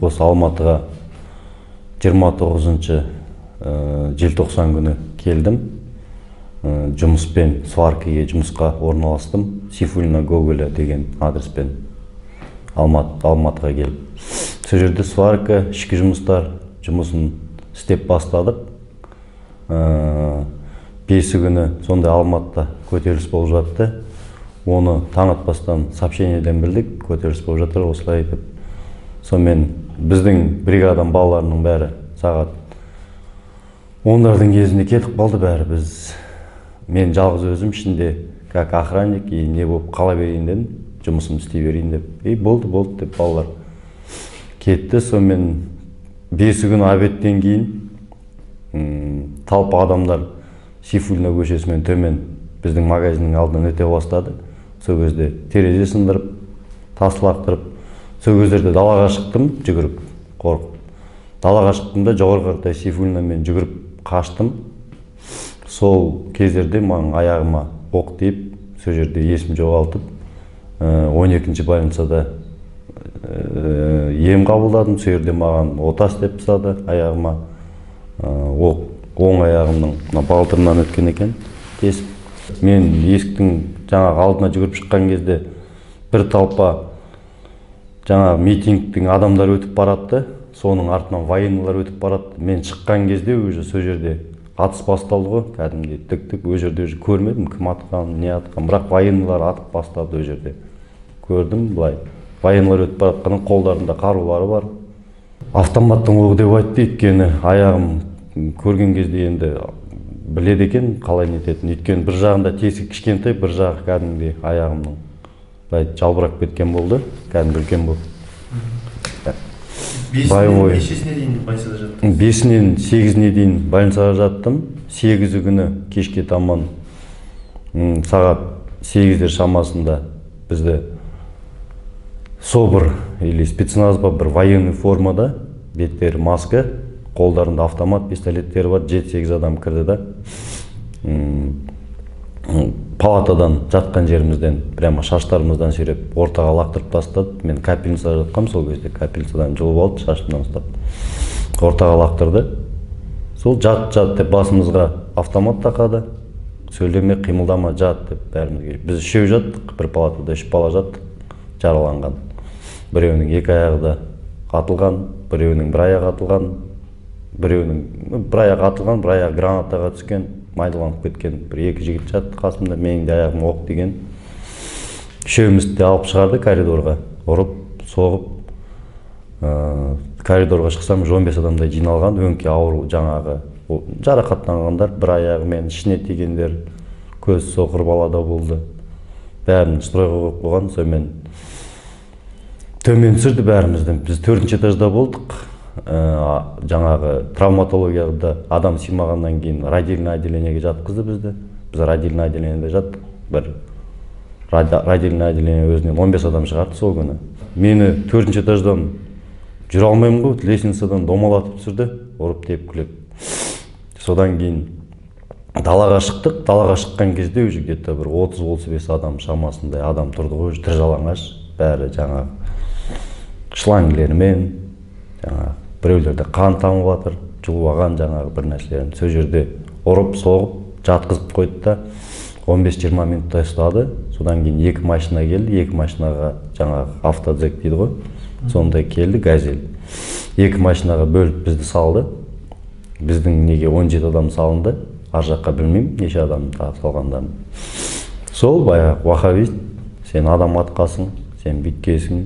Осы Алматыға 29 желтоқсан күні келдім. Жұмыспен сваркаға жұмысқа орналастым. Сейфуллина, Гоголя деген адреспен Алматыға келіп. Сол жерде сварка, ішкі жұмыстар жұмысын істеп бастадық. 5 күні сондай Алматыда көтеріліс болып жатты. Оны таң атпастан сообщениеден білдік, көтеріліс болып жатыр осылай деп. Сонымен біздің бригаданың балаларының бәрі сағат 10-дардың кезінде кетіп қалды бәрі. Мен жалғыз өзім ішінде как охранник и не болып қала берейін дедім, жұмысымды істей берейін деп. И болды, болды деп балалар кетті. Сонымен 5 күні обедтен кейін толпа адамдар Сейфуллина көшесімен төмен біздің магазиннің алдынан өте бастады. Сол кезде терезе сындырып, тас лақтырып, сол кездерде далаға шықтым, жүгіріп, қорқып. Далаға шықтым да жоғары қарай Сейфуллинамен жүгіріп қаштым. Сол кездерде маған аяғыма оқ тиіп, сол жерде есім жоғалтып, 12-ші больницада ем қабылдадым. Сол жерде маған ота істеп тастады аяғыма. Оқ оң аяғымның мына балтырынан өткен екен, тесіп. Мен есіктің жаңағы алдына жүгіріп шыққан кезде бір толпа жаңағы митингтің адамдары өтіп баратты, соның артынан военныйлар өтіп баратты. Мен шыққан кезде уже сол жерде атыс басталды ғой, кәдімгідей тік-тік. Ол жерде уже көрмедім кім атқанын, не атқанын, бірақ военныйлар атып бастады ол жерде. Көрдім былай, военныйлар өтіп баратқанын, қолдарында қарулары бар. Автоматтың оғы деп айтты, өйткені аяғым көрген кезде енді біледі екен қалай нететінін. Өйткені бір жағында тесік кішкентай, бір жағы кәдімгідей аяғымның былай жалбырап кеткен болды, кәдімгі үлкен болды. Нешесіне дейін больницада жаттыңыз? 5-інен 8-іне дейін больницада жаттым. 8-і күні кешке таман сағат 8-дер шамасында бізді СОБР или спецназ ба, бір военный формада, беттері маска, қолдарында автомат, пистолеттері бар, 7-8 адам кірді да. Палатадан жатқан жерімізден прямо шаштарымыздан сүйреп ортаға лақтырып тастады. Мен капельницада жатқам сол кезде, капельницадан жұлып алды, шашымнан ұстап ортаға лақтырды. Сол жат жат деп басымызға автомат тақады. Сөйлеме, қимылдама, жат деп бәрімізге. Біз үшеу жаттық, бір палатада 3 бала жаттық, жараланған. Біреуінің 2 аяғы да атылған, біреуінің бір аяғы атылған, біреуінің бір аяғы атылған, бір аяғы гранатаға түскен, майдаланып кеткен. Бір 2 жігіт жатты қасымда, менің де аяғым оқ тиген. Үшеумізді де алып шығарды коридорға, ұрып, соғып. Коридорға шықсам, 15 адамдай жиналған, өңкей ауру жаңағы жарақаттанғандар, бір аяғымен ішіне тигендер, көз соқыр бала да болды. Бәрін стройға қойып қойған, сонымен төмен түсірді бәрімізді. Біз 4-ші этажда болдық. Жаңағы травматологияда адам сыймағаннан кейін родильный отделениеге жатқызды бізді. Біз родильный отделениеде жаттық. Бір родильный отделение өзінен 15 адам шығарды сол күні. Мені 4-ші этаждан жүре алмаймын ғой, лестницадан домалатып түсірді, ұрып тепкілеп. Содан кейін далаға шықтық. Далаға шыққан кезде уже где-то бір 30-35 адам шамасындай адам тұрды ғой, уже тыр жалаңаш, бәрі жаңағы шлангілермен, жаңағы біреулерде қан тамып жатыр, жұлып алған жаңағы бір нәрселерін. Сол жерде ұрып, соғып, жатқызып қойды да 15-20 минуттай ұстады. Содан кейін 2 машина келді, 2 машинаға жаңағы автодзек дейді ғой, сондай келді, газель. 2 машинаға бөліп бізді салды. Біздің неге 17 адам салынды, ар жаққа білмеймін неше адам тағы салғандарын. Сол баяғы ваххабист, сен адам атқасың, сен бүйткесің,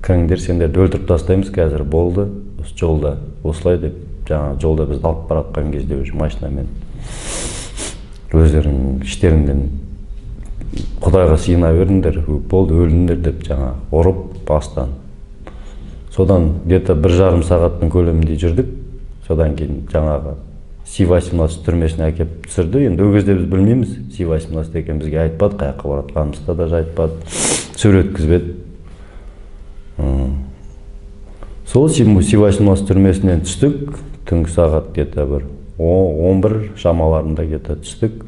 кіріңдер, сендерді өлтіріп тастаймыз қазір, болды, осы жолда осылай деп, жаңағы жолда бізді алып бара жатқан кезде уже машинамен өздерің іштеріңден Құдайға сыйына беріңдер, болды, өліңдер деп жаңағы ұрып бастан. Содан где-то 1,5 сағаттың көлемінде жүрдік. Содан кейін жаңағы Си-18 түрмесіне әкеп түсірді. Енді ол кезде біз білмейміз, Си-18 екен, бізге айтпады, қай жаққа баратқанымызды да даже айтпады, сөйлеткізбеді. Сол Си-18 түрмесінен түстік, түнгі сағат где-то бір 11 шамаларында где-то түстік.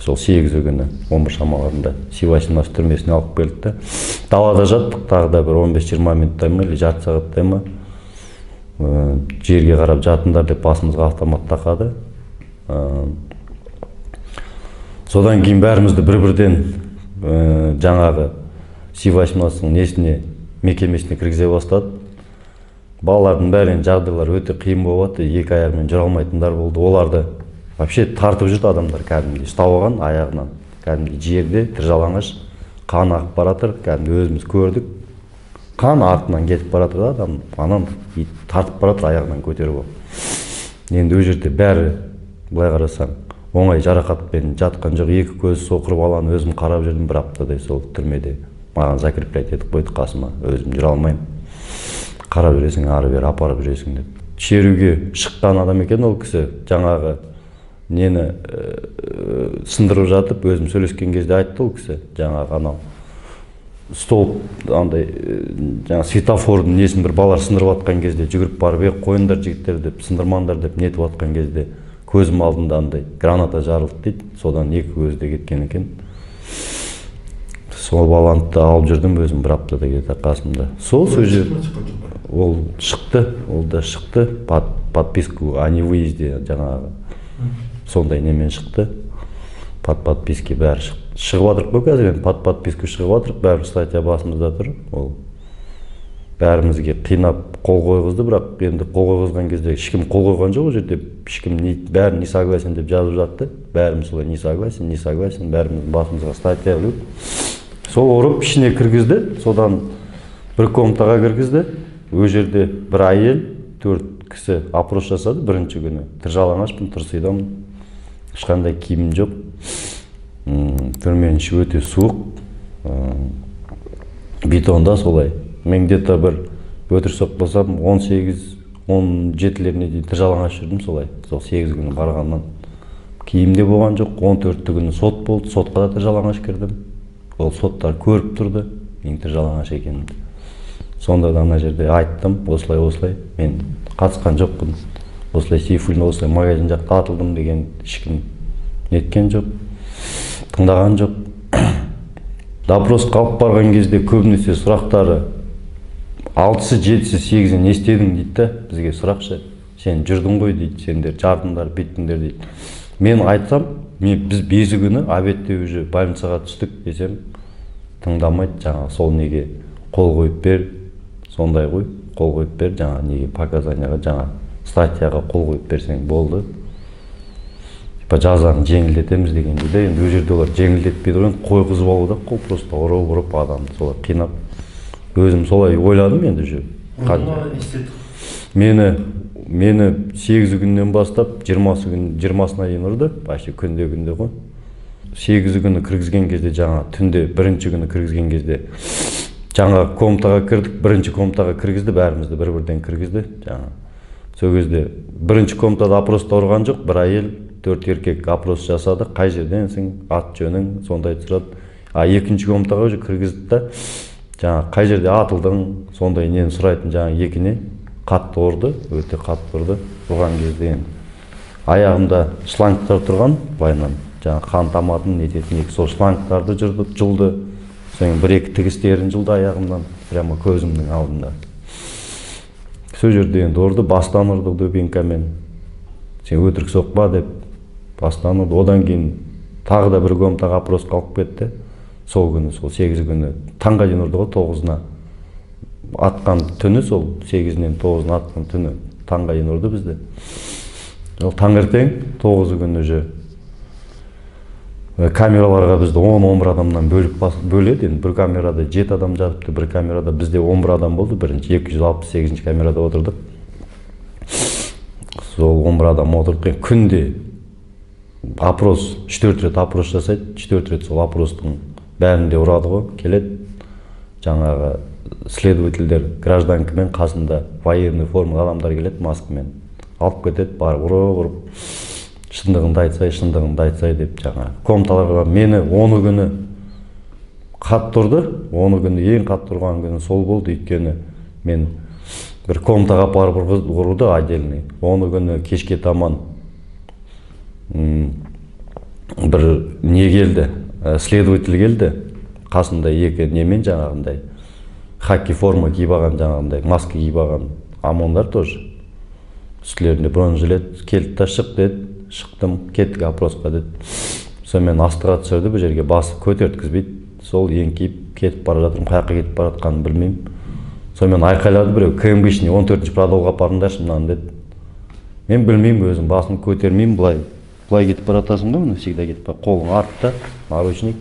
Сол 8-і күні 11 шамаларында Си-18 түрмесіне алып келді де. Далада жаттық, тағы да бір 15-20 минуттай ма, или жарты сағаттай ма, жерге қарап жатыңдар деп басымызға автомат тақады. Содан кейін бәрімізді бір-бірден жаңағы Си-18-ның несіне, мекемесіне кіргізе бастады. Балалардың бәрінің жағдайлары өте қиын болып жатты, екі аяғымен жүре алмайтындар болды. Оларды вообще тартып жүрді адамдар, кәдімгідей ұстап алған аяғынан, кәдімгідей жерде тыр жалаңаш, қан ағып бара жатыр, кәдімгі өзіміз көрдік. Қан артынан кетіп бара жатыр да адам, анан тартып бара жатыр аяғынан көтеріп алып. Енді ол жерде бәрі былай қарасаң оңай жарақатпен жатқан жоқ, екі көзі соқыр баланы өзім қарап жүрдім бір аптадай сол түрмеде. Маған закреплять етіп қойды қасыма, өзім жүре алмаймын. Қарап жүресің, ары бері апарып жүресің деп. Шеруге шыққан адам екен ол кісі, жаңағы нені сындырып жатып, өзім сөйлескен кезде айтты ол кісі, жаңағы анау столб андай, жаңа светофордың несін бір балалар сындырып жатқан кезде жүгіріп барып, ей қойыңдар жігіттер деп, сындырмаңдар деп нетіп жатқан кезде көзім алдында андай граната жарылды дейді, содан екі көзі де кеткен екен. Сол баланы да алып жүрдім өзім бір аптада где-то қасымда. Сол жер ол шықты, ол да шықты, подписку о невыезде жаңағы сондай немен шықты. Под подписки бәрі шығып жатырық қой қазір енді, под подписку шығып жатырық, бәрі статья басымызда тұр. Ол бәрімізге қинап қол қойғызды, бірақ енді қол қойғызған кезде ешкім қол қойған жоқ ол жерде, ешкім бәрі не согласен деп жазып жатты. Бәріміз солай не согласен, не согласен, бәріміздің басымызға статья іліп, сол ұрып ішіне кіргізді, содан бір комнатаға кіргізді. Ол жерде бір әйел, 4 кісі опрос жасады бірінші күні. Тыр жалаңашпын, тырсидамын, ешқандай киімім жоқ. Түрменің іші өте суық, бетонда солай. Мен где-то бір өтірік соқпасам, 18-17-леріне дейін тыр жалаңаш жүрдім солай. Сол 8 күні барғаннан киім де болған жоқ. 14 күні сот болды, сотқа да тыр жалаңаш кірдім. Ол соттар көріп тұрды, менің тыр жалаңаш екенімді. Сонда да ана жерде айттым, осылай осылай, мен қатысқан жоқпын, осылай Сейфуллин, осылай магазин жақта атылдым деген ешкім неткен жоқ, тыңдаған жоқ. Допросқа алып барған кезде көбінесе сұрақтары 6-сы, 7-сі, 8-і не істедің дейді да, бізге сұрақшы, сен жүрдің ғой дейді, сендер жардыңдар, бүйттіңдер дейді. Мен айтсам, біз 5 күні обедте уже больницаға түстік десем, тыңдамайды, жаңағы сол неге қол қойып бер, сондай ғой, қол қойып бер, жаңағы неге показанияға, жаңа статьяға қол қойып берсең болды. Типа жазаны жеңілдетеміз дегенде де, енді ол жерде олар жеңілдетпейді ғой, енді қойғызып алу да, қол просто ұрып-ұрып адамды солай қинап. Өзім солай ойладым енді уже. Мені 8 күннен бастап 20-сына дейін ұрды, вообще күнде-күнде ғой. 8 күні кіргізген кезде, жаңа түнде бірінші күні кіргізген кезде жаңа комнатаға кірдік, бірінші комнатаға кіргізді, бәрімізді бір-бірден кіргізді. Жаңа сол кезде бірінші комнатада опросты ұрған жоқ, бір әйел, 4 еркек опрос жасады, қай жерденсің, ат жөнің, сондай сұрады. А екінші комнатаға уже кіргізді да, жаңа қай жерде атылдың, сондай нені сұрайтын жаңа екіне қатты ұрды, өте қатты ұрды. Ұрған кезде енді аяғымда шлангтар тұрған, былайынан жаңа қан таматын, нететін екі сол шлангтарды жұлды. Содан бір-екі тігістерін жұлды аяғымнан, прямо көзімнің алдында. Сол жерде енді ұрды, бастан ұрды дубинкамен. Сен өтірік соқпа деп бастан ұрды. Одан кейін тағы да бір комнатаға опросқа алып кетті. Сол күні, сол 8 күні таңға дейін ұрды ғой, 9-на атқан түні, сол 8-нен 9-на атқан түні таңға дейін ұрды бізді. Ол таңертең 9 күні уже камераларға бізді 10-11 адамнан бөледі. Енді бір камерада 7 адам жатыпты, бір камерада бізде 11 адам болды. Бірінші 268-ші камерада отырдық. Сол 11 адам отырдық. Күнде опрос, 3-4 рет опрос жасайды. 3-4 рет сол опростың бәрінде ұрады ғой, келеді. Жаңағы следовательдер гражданкамен қасында военный формада адамдар келеді, маскамен алып кетеді, барып ұрып-ұрып шындығыңды айтсай, шындығыңды айтсай деп жаңа комнаталарға мені 10 күні қатты ұрды. 10 күні ең қатты ұрған күні сол болды, өйткені мен бір комнатаға апарып ұрды отдельный. 10 күні кешке таман Бір не келді, следователь келді, қасында екі немен жаңағындай хаки форма киіп алған, жаңағындай маска киіп алған ОМОНдар тоже. Үстілерінде бронежилет. Келді да, шық деді, шықтым, кеттік опросқа деді. Сонымен астыға түсірді, бұл жерге басып көтерткізбейді. Сол еңкейіп кетіп бара жатырмын, қай жаққа кетіп бара жатқанымды білмеймін. Сонымен айқайлады біреу, КМБшный 14-ші продолға апарыңдаршы мынаны деді. Мен білмеймін, өзім басын көтермеймін, былай былай кетіп бара жатасың ғой, міне всегда кетіп бара, қолың артта, наручник.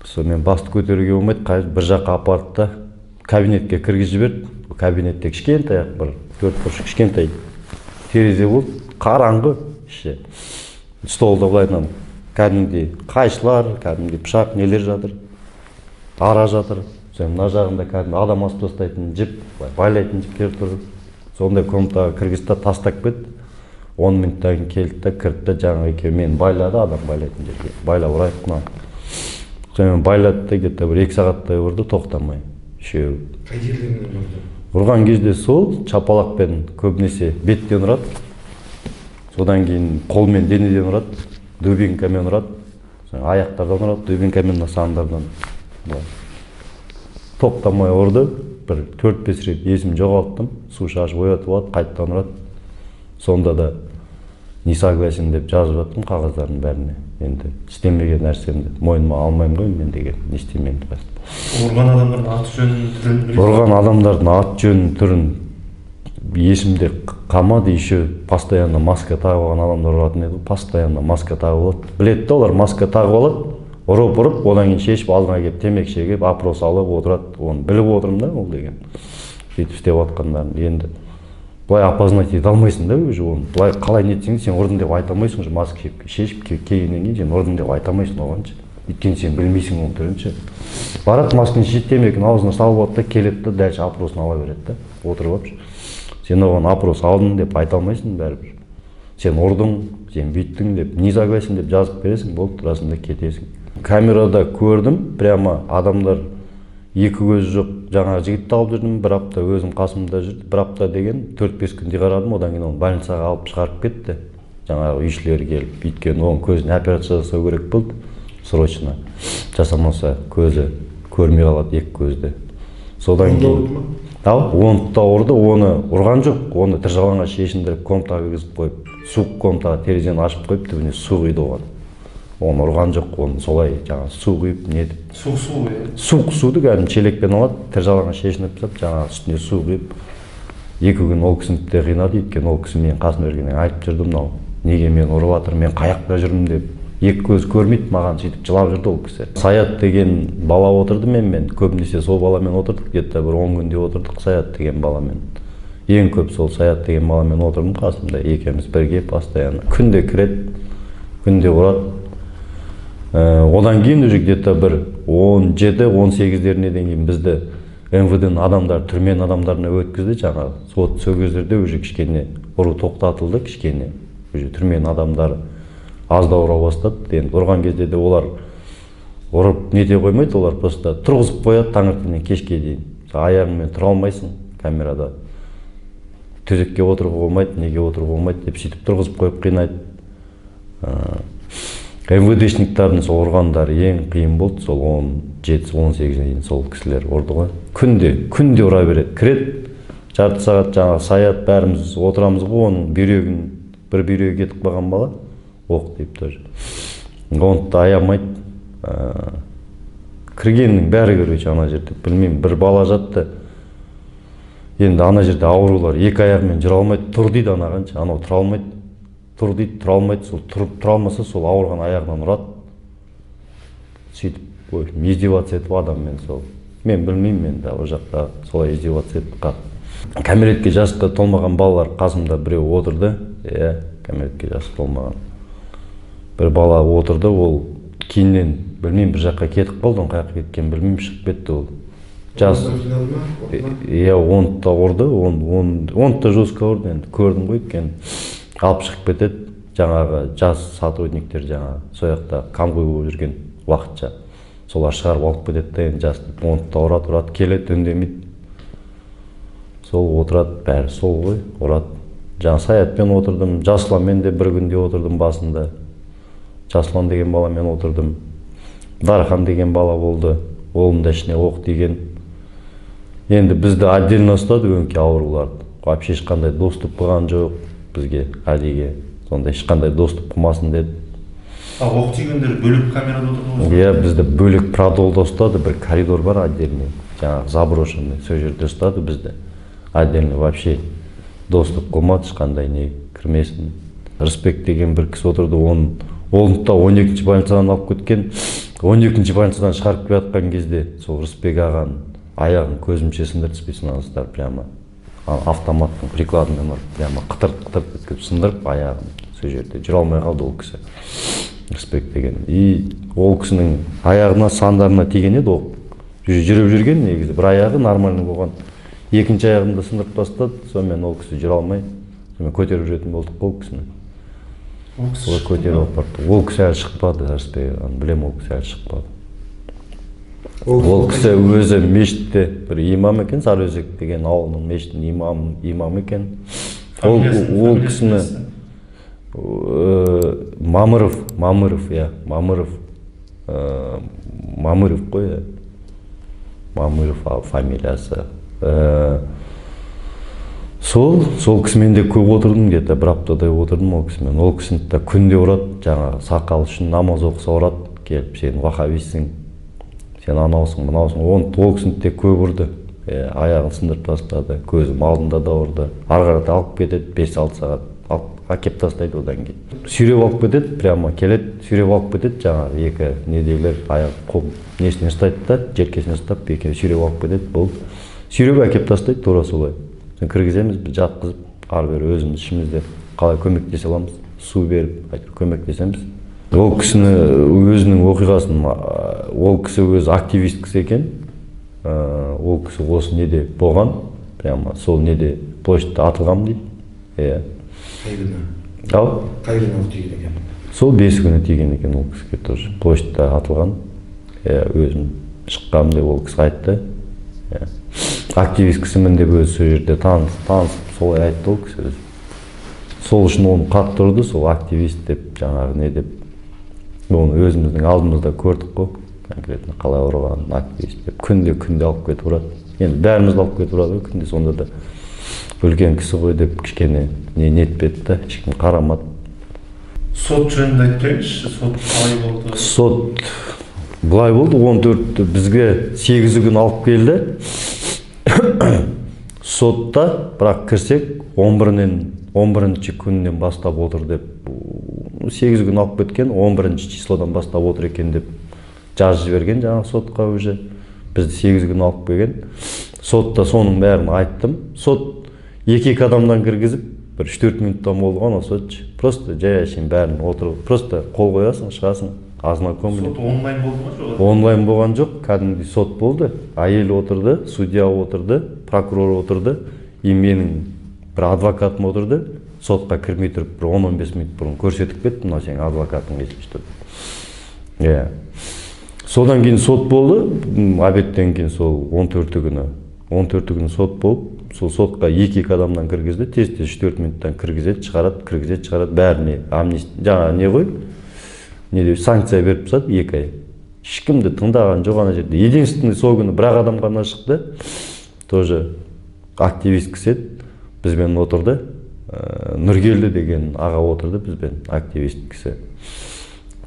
Сонымен басты көтеруге болмайды, бір жаққа апарды да кабинетке кіргізіп жіберді. Кабинетте кішкентай бір төрт бұрыш кішкентай терезе болды, қараңғы іші. Столда былайынан кәдімгідей қайшылар, кәдімгідей пышақ нелер жатыр, ара жатыр. Сосын мына жағында кәдімгі адам асып тастайтын жіп, былай байлайтын жіптер тұр. Сондай комнатаға кіргізді да тастап кетті. 10 минуттан кейін келді да кірді да жаңағы екеуі мені байлады, адам байлайтын жерге. Байлап ұрайық мына. Сонымен байлады да где-то бір 2 сағаттай ұрды тоқтамай. Үшеуі. Қай жерлерінен ұрды? Ұрған кезде сол чапалақпен көбінесе беттен ұрады. Содан кейін қолмен денеден ұрады, дубинкамен ұрады, аяқтардан ұрады, дубинкамен сандардан. Тоқтамай ұрды. Бір 4-5 рет есім жоғалттым. Су шашып оятып алады, қайтадан ұрады. Сонда да не согласен деп жазып жаттым қағаздардың бәріне. Енді істемеген нәрсемді мойныма алмаймын ғой мен деген, не істеймін енді. Ұрған адамдардың аты жөнін, түрін білесіз? Ұрған адамдардың аты жөнін, түрін есімде қалмады. Еще постоянно маска тағып алған адамдар ұратын еді. Постоянно маска тағып алады. Біледі да олар, маска тағып алады, ұрып-ұрып, одан кейін шешіп алдына келіп темекі шегіп, опрос алып отырады. Оны біліп отырмын да ол деген. Сөйтіп істеп жатқандарын енді былай опознать ете алмайсың да уже оны. Былай қалай не етсең, сен ұрдың деп айта алмайсың уже, маска шешіп келгеннен кейін сен ұрдың деп айта алмайсың оған ше. Өйткені сен білмейсің оның түрін ше. Барады, масканы шешеді, темекіні аузына салып алады да келеді да дальше опросын ала береді да, отырып алып. Сен оған опрос алдың деп айта алмайсың бәрібір. Сен ұрдың, сен бүйттің деп, не согласен деп жазып бересің, болды, тұрасың да кетесің. Камерада көрдім, прямо адамдар екі көзі жоқ жаңағы жігітті алып жүрдім, бір апта өзім қасымда жүрді, бір апта деген 4-5 күнде қарадым, одан кейін оны больницаға алып шығарып кетті. Жаңағы үйшілер келіп, өйткені оның көзіне операция жасау керек болды, срочно. Жасамаса көзі көрмей қалады, екі көзді. Содан кейін ал, оны да ұрды, оны ұрған жоқ, оны тір жалаңға шешіндіріп комнатаға кіргізіп қойып, суық комнатаға терезені ашып қойып, түбіне су құйды оған. Оны ұрған жоқ, оны солай жаңағы су құйып нетіп. Суық су ғой? Суық суды кәдімгі шелекпен алады, тір жалаңға шешініп тастап, жаңағы үстіне су құйып. 2 күн ол кісіні де қинады, өйткені ол кісі менің қасыма жүргеннен айтып жүрді, мынау неге мені ұрып жатыр, мен қай жақта жүрмін деп. Екі көз көрмейді маған, сөйтіп жылап жүрді ол кісі. Саят деген бала отырды менімен, көбінесе сол баламен отырдық, где-то бір 10 күндей отырдық Саят деген баламен. Ең көп сол Саят деген баламен отырдым қасымда, екеуміз бірге постоянно. Күнде кіреді, күнде ұрады. Одан кейін уже где-то бір 17-18-деріне дейін бізді МВД-ның адамдары, түрменің адамдарына өткізді жаңағы. Сол кездерде уже кішкене ұру тоқтатылды, кішкене. Уже түрменің адамдары аздау ұра бастады. Енді ұрған кезде де олар ұрып нете қоймайды, олар просто тұрғызып қояды таңертеңнен кешке дейін. Аяғыңмен тұра алмайсың камерада. Төсекке отыруға болмайды, неге отыруға болмайды деп сөйтіп тұрғызып қойып қинайды. МВДшниктардың сол ұрғандары ең қиын болды, сол 17-18-не дейін сол кісілер ұрды ғой. Күнде, күнде ұра береді. Кіреді, жарты сағат жаңағы Саят бәріміз отырамыз ғой, оның бүйрегін, бір бүйрегі кетіп қалған бала, оқ деп тоже. Оны да аямайды. Кіргеннің бәрі короче ана жерде, білмеймін, бір бала жатты. Енді ана жерде аурулар екі аяғымен жүре алмайды, тұр дейді анағанша, анау тұра алмайды. Тұр дейді, тұра алмайды, сол тұрып тұра алмаса, сол ауырған аяғынан ұрады. Сөйтіп, ой, издеваться етіп адаммен сол. Мен білмеймін енді, ол жақта солай издеваться етіп қатты. Кәмелетке жасқа толмаған балалар қасымда біреу отырды. Иә, кәмелетке жасы толмаған. Бір бала отырды, ол кейіннен білмеймін бір жаққа кетіп қалды, оның қай жаққа кеткенін білмеймін, шығып кетті ол. Жас. Иә, оны да ұрды, оны да жестко ұрды енді, көрдім ғой, өйткені алып шығып кетеді, жаңағы жас сотрудниктер жаңағы сол жақта конвой болып жүрген уақытша. Солар шығарып алып кетеді да енді жас, оны да ұрады, ұрады, келеді, үндемейді. Сол отырады, бәрі сол ғой, ұрады. Жаңа Саятпен отырдым, Жасұланмен де бір күнде отырдым басында. Жасұлан деген баламен отырдым. Дархан деген бала болды, оның да ішіне оқ тиген. Енді бізді отдельно ұстады өңкей ауруларды. Вообще ешқандай доступ қылған жоқ бізге, Әлиге. Сонда ешқандай доступ қылмасын деді. А оқ тигендер бөлек камерада отырды ғой? Иә, бізді бөлек продолда ұстады, бір коридор бар отдельный, жаңағы заброшенный, сол жерде ұстады бізді. Отдельно вообще доступ қылмады, ешқандай не кірмесін. Рысбек деген бір кісі отырды, оны да 12-ші больницадан алып кеткен. 12-ші больницадан шығарып келе жатқан кезде сол Рысбек ағаның аяғын көзімше сындырды спецназдар прямо. Автоматтың прикладымен ұрып, прямо қытырт-қытырт еткізіп сындырып аяғын, сол жерде жүре алмай қалды ол кісі. Рысбек деген. И ол кісінің аяғына, сандарына тиген еді оқ. Жүріп жүрген негізі, бір аяғы нормальный болған. Екінші аяғын да сындырып тастады, сонымен ол кісі жүре алмай, сонымен көтеріп жүретін болдық қой ол кісіні. Ол кісі Олар шықты көтеріп ма? алып барды. Ол кісі әлі шықпады, Рысбек ағаны білемін, ол кісі әлі шықпады. Ол Ол кісі өзі мешітте бір имам екен, Сарыөзек деген ауылының мешітінің имамы екен. Ол, ол Фамилиясын кісіні білесіз? Мамыров, Мамыров, иә, Мамыров, Мамыров қой, иә. Мамыров фамилиясы. Сол кісімен де көп отырдым, где-то бір аптадай отырдым ол кісімен. Ол кісіні де күнде ұрады, жаңағы сақал үшін намаз оқыса ұрады, келіп сен ваххабистсің, сен анаусың, мынаусың. Оны ол кісіні де көп ұрды. Аяғын сындырып тастады, көзім алдында да ұрды. Ары қарата алып кетеді, 5-6 сағат алып әкеп тастайды одан кейін. Сүйреп алып кетеді, прямо келеді, сүйреп алып кетеді, жаңағы екі недегілер аяқ қол несіне ұстайды да, желкесіне ұстап, екеуі сүйреп алып кетеді, болды. Сүйреп әкеп тастайды, тура солай. Соны кіргіземіз, біз жатқызып, ары бері өзіміз ішімізде қалай көмектесе аламыз, су беріп, әйтеуір көмектесеміз. Ол кісіні өзінің оқиғасын, ол кісі өзі активист кісі екен. Ол кісі осы неде болған, прямо сол неде площадьта атылған дейді. Иә. Қай күні? Ау? Қай күні оқ тиген екен? Сол 5 күні тиген екен ол кісіге тоже. Площадьта атылған. Иә, өзім шыққанмын деп ол кісі айтты. Иә. Активист кісімін деп өзі сол жерде танысып солай айтты ол кісі өзі. Сол үшін оны қатты ұрды, сол активист деп, жаңағы не деп. Оны өзіміздің алдымызда көрдік қой, конкретно қалай ұрғанын, активист деп. Күнде, күнде алып кетіп ұрады. Енді бәрімізді алып кетіп ұрады ғой, күнде сонда да үлкен кісі ғой деп кішкене не нетпеді да, ешкім қарамады. Сот жөнінде айтып беріңізші, сот қалай болды? Сот былай болды, 14 бізге 8 күн алып келді. Сотта, бірақ кірсек, 11-ші күнінен бастап отыр деп, 8 күн алып кеткен, 11-ші числодан бастап отыр екен деп жазып жіберген жаңағы сотқа уже. Бізді 8 күн алып келген. Сотта соның бәрін айттым. Сот екі-екі адамдан кіргізіп, бір үш-төрт минуттан болды ғой анау сот. Просто жай әшейін бәрін отырып, просто қол қоясың, шығасың, ознакомлен. Сот онлайн болды ма, жоқ? Онлайн болған жоқ, кәдімгідей сот болды. Әйел отырды, судья отырды, прокурор отырды, и менің бір адвокатым отырды. Сотқа кірмей тұрып бір он-он бес минут бұрын көрсетіп кетті, мынау сенің адвокатың если что. Иә. Содан кейін сот болды, обедтен кейін сол 14 күні, 14 күні сот болып, сол сотқа екі-екі адамнан кіргізді, тез-тез үш-төрт минуттан кіргізеді, шығарады, кіргізеді, шығарады, бәріне амнист, жаңа не ғой, не деп санкция беріп тастады 2 ай. Ешкімді тыңдаған жоқ ана жерде. Единственный сол күні бір ақ адам ғана шықты, тоже активист кісі еді, бізбен отырды. Нұргелді деген аға отырды бізбен, активист кісі.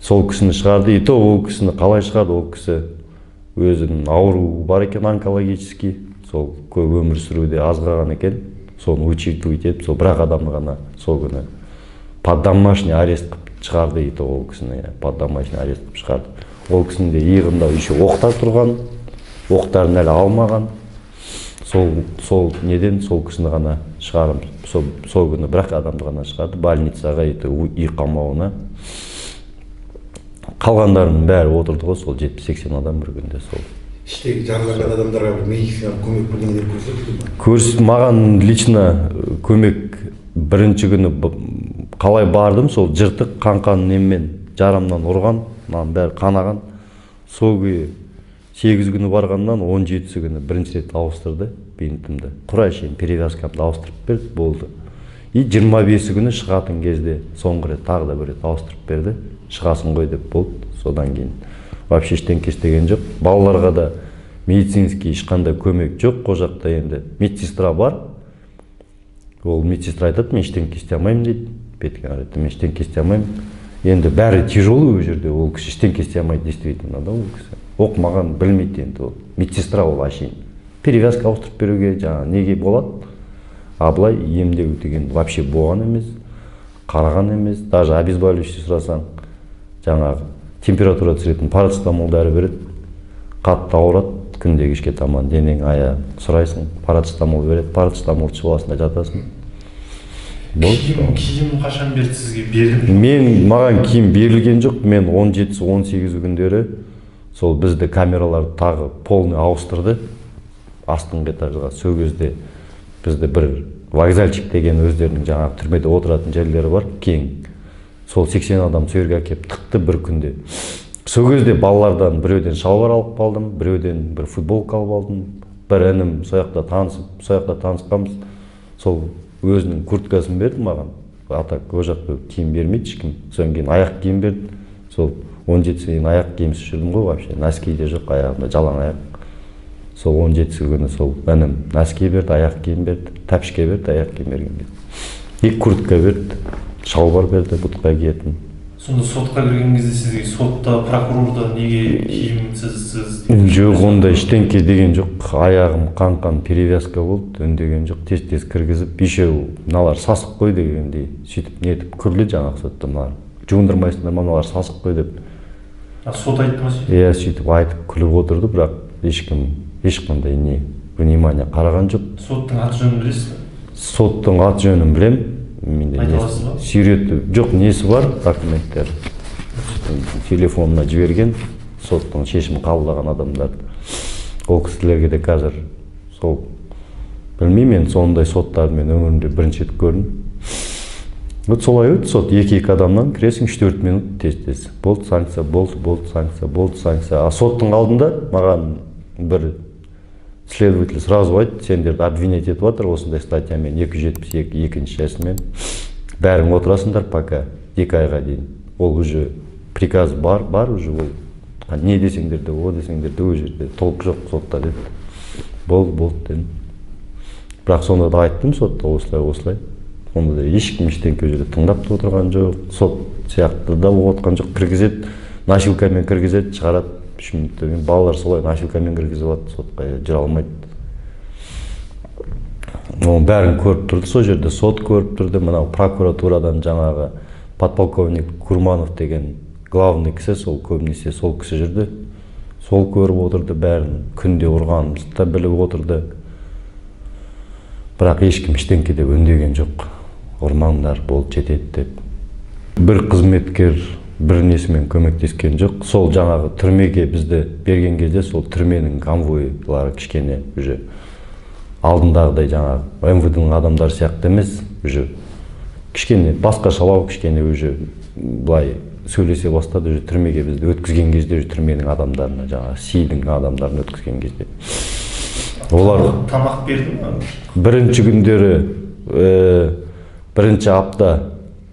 Сол кісіні шығарды, и то ол кісіні қалай шығарды, ол кісі өзінің ауруы бар екен онкологический, сол көп өмір сүруде аз қалған екен, соны учитывать етіп, сол бір ақ адамды ғана сол күні под домашний арест қылып шығарды, и то ол кісіні, иә, под домашний арест қылып шығарды. Ол кісінің де иығында еще оқтар тұрған, оқтарын әлі алмаған. Сол неден сол кісіні ғана шығарып, сол күні бір ақ адамды ғана шығарды больницаға, и то үй қамауына. Қалғандарының бәрі отырды ғой, сол 70-80 адам бір күнде сол. Іштегі жараланған адамдарға бір медициналық көмек бірдеңелер көрсетілді ме? Маған лично көмек бірінші күні қалай бардым, сол жыртық қан-қан неммен жарамнан ұрған, мынаның бәрі қанаған. Сол күйі 8 күні барғаннан 17 күні бірінші рет ауыстырды бинтімді. Құр әшейін перевязкамды ауыстырып берді, болды. И 25 күні шығатын кезде соңғы рет тағы да бір рет ауыстырып берді. Шығасың ғой деп болды. Содан кейін вообще ештеңке істеген жоқ. Балаларға да медицинский ешқандай көмек жоқ. Ол жақта енді медсестра бар. Ол медсестра айтады, мен ештеңке істей алмаймын дейді. Бетке қарайды, мен ештеңке істей алмаймын. Енді бәрі тяжелый ол жерде, ол кісі ештеңке істей алмайды действительно да, ол кісі. Оқымаған, білмейді енді ол. Медсестра ол әшейін. Перевязка ауыстырып беруге жаңа неге болады? А былай емдеу деген вообще болған емес, қараған емес. Даже обезболивающий сұрасаң, жаңағы температура түсіретін парацетамол дәрі береді. Қатты ауырады, күнде кешке таман денең аяғың сұрайсың, парацетамол береді, парацетамол ішіп аласың да жатасың. Киім қашан берді сізге? Берілді? Маған киім берілген жоқ. Мен 17-18 күндері сол бізді камераларды тағы полный ауыстырды. Астыңғы этажға. Сол кезде бізді бір вокзальчик деген өздерінің жаңағы түрмеде отыратын жерлері бар, кең. Сол 80 адам сол жерге әкеліп тықты бір күнде. Сол кезде балалардан біреуден шалбар алып қалдым, біреуден бір футболка алып алдым. Бір інім сол жақта танысып, сол жақта танысқанбыз. Сол өзінің курткасын берді маған. А так ол жақта киім бермейді ешкім. Содан кейін аяқ киім берді. Сол 17-сі дейін аяқ киімсіз жүрдім ғой вообще. Носки де жоқ, аяғымда жалаң аяқ. Сол 17-сі күні сол інім носки берді, аяқ киім берді, тәпішке берді, аяқ киім берген кезде. Екі куртка берді, шалбар берді, бұтқа киетін. Сонда сотқа кірген кезде сізге сотта, прокурорда неге киімсіз? Жоқ, ондай ештеңке деген жоқ. Аяғым қан-қан перевязка болды, үндеген жоқ. Тез-тез кіргізіп, еще мыналар сасық қой дегендей, сөйтіп нетіп күлді жаңағы сотта мыналар. Жуындырмайсыңдар ма, мыналар сасық қой деп. А сот айтты ма сөйтіп? Иә, сөйтіп айтып күліп отырды, бірақ ешкім ешқандай не внимание қараған жоқ. Соттың аты жөнін білесіз бе? Соттың аты жөнін білем. Менде Айта аласыз ба? Суреті жоқ, несі бар, документтер. Телефонына жіберген соттың шешім қабылдаған адамдар. Ол кісілерге де қазір сол білмеймін, мен сондай соттарды мен өмірімде бірінші рет көрдім. Вот солай өтті сот, екі-екі адамнан кіресің, 3-4 минут тез-тез. Болды санкция, болды, болды санкция, болды санкция. А соттың алдында маған бір следователь сразу айтты, сендерді обвинять етіп жатыр осындай статьямен, 272 екінші частьмен. Бәрің отырасыңдар пока 2 айға дейін. Ол уже приказ бар, бар уже ол. Не десеңдер де, о десеңдер де, ол жерде толк жоқ сотта деді. Болды, болды дедім. Бірақ сонда да айттым сотта осылай, осылай. Онда да ешкім ештеңке ол жерде тыңдап та отырған жоқ, сот сияқты да болып отырған жоқ. Кіргізеді, носилкамен кіргізеді, шығарады. 3 минуттан кейін балалар солай носилкамен кіргізіп алады, сотқа жүре алмайды. Оның бәрін көріп тұрды, сол жерде сот көріп тұрды. Мынау прокуратурадан жаңағы подполковник Курманов деген главный кісі, сол көбінесе сол кісі жүрді. Сол көріп отырды бәрін, күнде ұрғанымызды да біліп отырды. Бірақ ешкім ештеңке деп үндеген жоқ. Ұрмаңдар, болды, жетеді деп. Бір қызметкер бір несімен көмектескен жоқ. Сол жаңағы түрмеге бізді берген кезде сол түрменің конвойлары кішкене уже алдындағыдай жаңағы МВД-ның адамдары сияқты емес, уже кішкене басқашалау, кішкене уже былай сөйлесе бастады. Уже түрмеге бізді өткізген кезде, уже түрменің адамдарына, жаңағы СИ-дің адамдарын өткізген кезде. Олар тамақ берді ме? Бірінші күндері, бірінші апта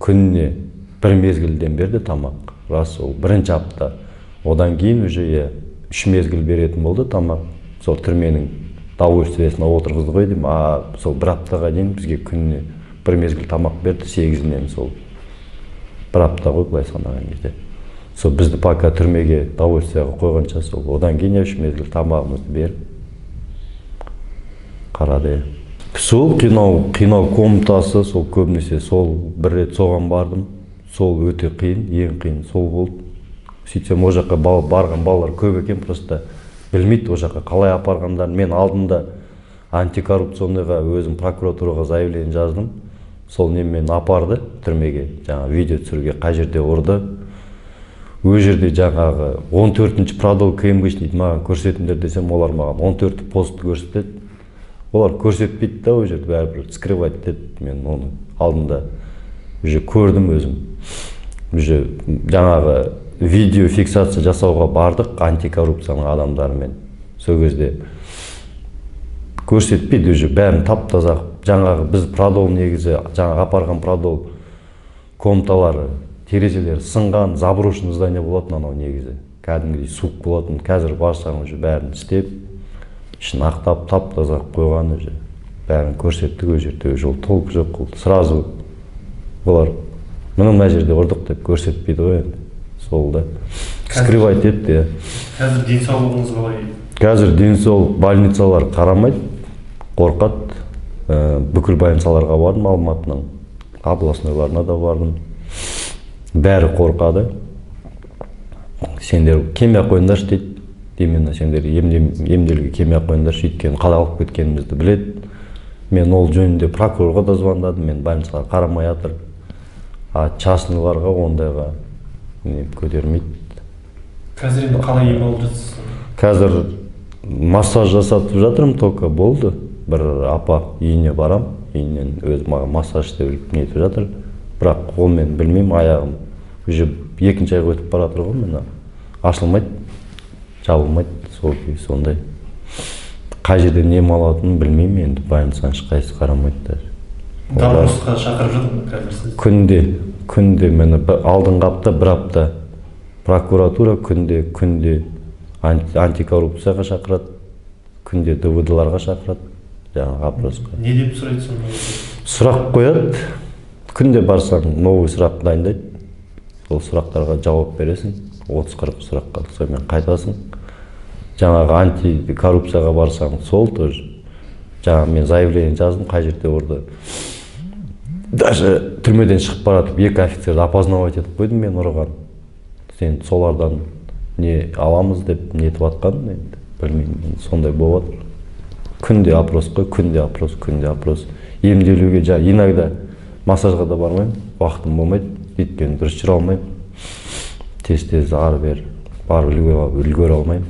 күніне бір мезгілден берді тамақ. Рас, ол бірінші апта. Одан кейін уже 3 мезгіл беретін болды тамақ. Сол түрменің довольствиесіне отырғызды ғой деймін. А сол бір аптаға дейін бізге күніне бір мезгіл тамақ берді, 8-інен сол бір апта ғой былай санаған кезде. Сол бізді пока түрмеге довольствияға қойғанша сол. Одан кейін 3 мезгіл тамағымызды беріп қарады. Сол қинау комнатасы, сол көбінесе сол бір рет соған бардым. Сол өте қиын, ең қиын сол болды. Сөйтсем ол жаққа барған балалар көп екен, просто білмейді ол жаққа қалай апарғандарын. Мен алдында антикоррупционныйға өзім прокуратураға заявление жаздым. Сол немен апарды түрмеге, жаңа видео түсіруге, қай жерде ұрды. Ол жерде жаңағы 14-ші продол КМГшник маған көрсетіңдер десем, олар маған 14 постты көрсетеді. Олар көрсетпейді да, ол жерде бәрібір скрывать деді. Мен оны алдында уже көрдім өзім. Уже жаңағы видеофиксация жасауға бардық антикоррупцияның адамдарымен. Сол кезде көрсетпейді, уже бәрін тап-таза Жаңағы біз продол негізі, жаңағы апарған продол комнаталары, терезелері сынған, заброшенный здание болатын анау негізі. Кәдімгідей суық болатын. Қазір барсаң уже бәрін істеп, ішін ақтап, тап-таза қылып қойған уже. Бәрін көрсеттік ол жерде, уже ол толк жоқ ол. Сразу олар міне мына жерде ұрдық деп көрсетпейді ғой енді. Сол да. Скрывать етті, иә. Қазір денсаулығыңыз қалай? Қазір денсаулық больницалар қарамайды, қорқады. Бүкіл больницаларға бардым, Алматының областнойларына да бардым. Бәрі қорқады. Сендер келмей ақ қойыңдаршы дейді. Именно сендер емделуге келмей ақ қойыңдаршы, өйткені қалай алып кеткенімізді біледі. Мен ол жөнінде прокурорға да звондадым, мен больницалар қарамай жатыр. А частныйларға ондайға не көтермейді. Қазір енді қалай ем алып жатсыз? Қазір массаж жасатып жатырмын, только болды. Бір апа үйіне барам, үйінен өзі маған массаж істеп нетіп жатыр. Бірақ қолмен білмеймін, аяғым уже екінші айға өтіп бара жатыр ғой, міне ашылмайды, жабылмайды, сол күй сондай. Қай жерден ем алатынын білмеймін енді, больницаның ешқайсысы қарамайды даже. Допросқа шақырып жатыр ма қазір сізді? Күнде, күнде міне алдыңғы апта, бір апта прокуратура күнде, күнде антикоррупцияға шақырады, күнде ДВД-ларға шақырады, жаңағы опросқа. Не деп сұрайды сонда? Сұрақ қояды, күнде барсаң новый сұрақ дайындайды, сол сұрақтарға жауап бересің, 30-40 сұраққа, сонымен қайтасың. Жаңағы антикоррупцияға барсаң, сол тоже. Жаңағы мен заявление жаздым, қай жерде ұрды. Даже түрмеден шығып баратып, екі офицерді опознавать етіп қойдым мен ұрған. Сен солардан не аламыз деп нетіп жатқан, енді білмеймін, енді сондай болып жатыр. Күнде опрос қой, күнде опрос, күнде опрос. Емделуге иногда массажға да бармаймын, уақытым болмайды, өйткені дұрыс жүре алмаймын. Тез-тез ары бері барып үлгере алмаймын.